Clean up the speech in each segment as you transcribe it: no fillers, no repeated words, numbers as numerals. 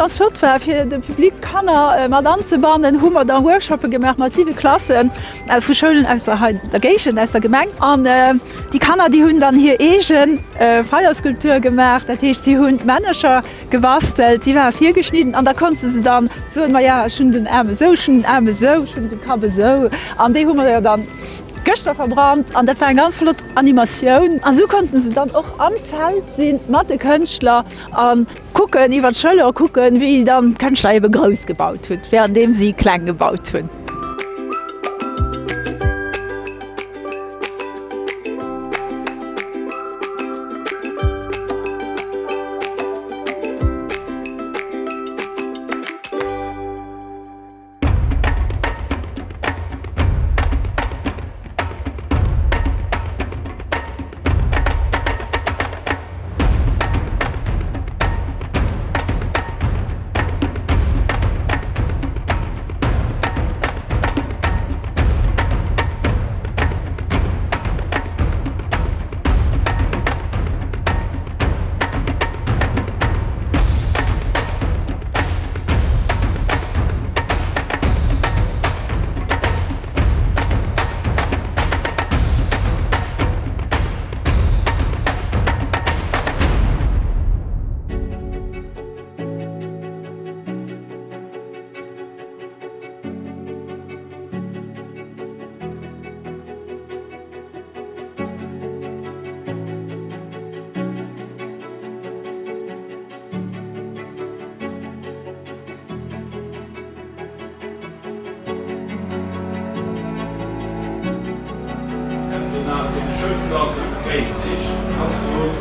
ganz flott war, fir de Public, d'Kanner mat anzebannen, hu mer da Workshoppe gemaach mat siwe Klassen vu Schoulen aus der hei der Géigend, aus der Gemeng. An déi Kanner, déi hunn dann hir eege Feierskulptur gemaach. Dat heescht, si hunn d'Männercher gebastelt, si ware virgeschnidden an da konnte se dann soen, Maja, ech hunn den Aarm esou, ech hunn den Aarm esou, ech hunn de Kapp esou. An déi hu mer jo dann gëschter verbrannt an dat war eng ganz flott Animatioun. A sou konnten se dann och am Zelt si mat de Kënschtler a kucken, iwwer d'Schëller kucken, wéi dann d'Kënschtler ebe grouss gebaut hunn, wärenddeem si kleng gebaut hunn. Personal vun de Schoulklassen begréisst Iech ganz grouss.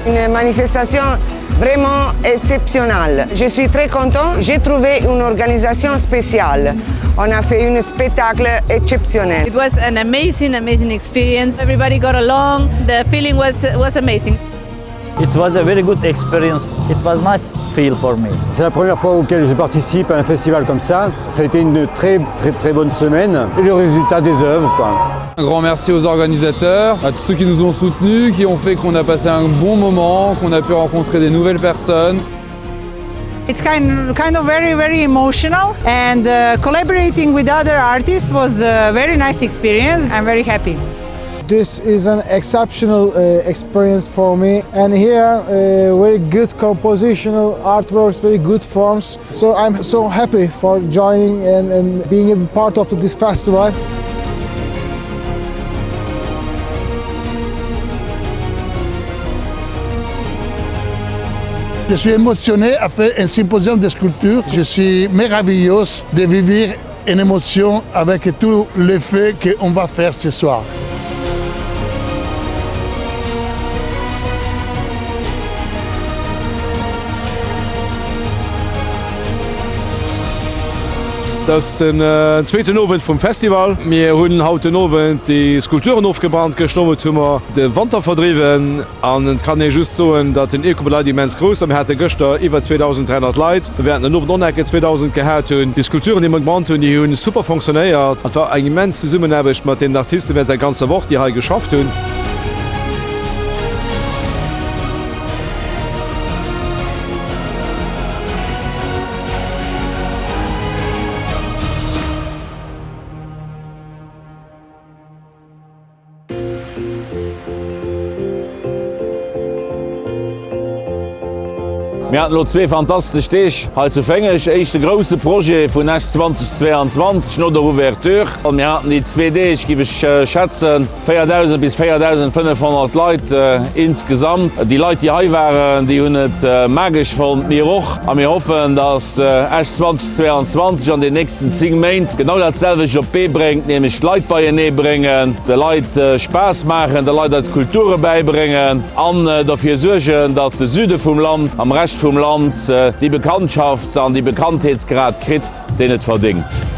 Une manifestation vraiment exceptionnelle. Je suis très content, j'ai trouvé une organisation spéciale. On a fait un spectacle exceptionnel. It was an amazing, amazing experience. Everybody got along. The feeling was, was amazing. It was a very good experience. It was nice feel for me. C'est la première fois auquel je participe à un festival comme ça. Ça a été une très très très bonne semaine et le résultat des œuvres quoi. Un grand merci aux organisateurs, à tous ceux qui nous ont soutenus, qui ont fait qu'on a passé un bon moment, qu'on a pu rencontrer des nouvelles personnes. It's kind, kind of very very emotional and uh, collaborating with other artists was a very nice experience. I'm very happy. This is an exceptional uh, experience for me and here uh, very good compositional artworks, very good forms. So I'm so happy for joining and, and being a part of this festival. Je suis émotionné à faire un symposium de sculpture. Je suis merveilleuse de vivre une émotion avec tout l'effet qu'on va faire ce soir. Et ass den zweeten Owend vum Festival. Mir hunn haut den Owend déi Skulpturen ofgebrannt. Gëschter Owend hu mer de Wanter verdriwwen. An et kann ee just soen, datt den Ierk bei Leit immens grouss ass. Mir hate gëschter iwwer 2.300 Leit. Mir wäerten den Owend och nach eng Kéier 2.000 gehat hunn. Déi Skulpturen, déi mer gebrannt hunn, déi hu super fonctionnéiert. Et war eng immens Zesummenaarbecht mat deenen Artisten während der ganzer Woch, déi hei geschafft hunn. Mir haten elo zwee fantastesch Deeg hei zu Féngeg. Éischte grousse Projet vun Esch 2022 no der Ouverture. An mir haten déi zwee Deeg, géif ech schätzen, 4.000 bis 4.500 Leit insgesamt. Déi Leit, déi hei waren, déi hunn et magesch fonnt, mir och. A mir hoffen, datt Esch 2022 an den nächsten 10 Méint genau dat selwecht op d'Bee bréngt, nämlech d'Leit beienee bréngen, de Leit Spaass maachen, de Leit eis Kulture bäibréngen an derfir suergen, datt de Süde vum Land am Rescht vum Land déi Bekanntschaft an déi Bekanntheetsgrad kritt, deen et verdéngt.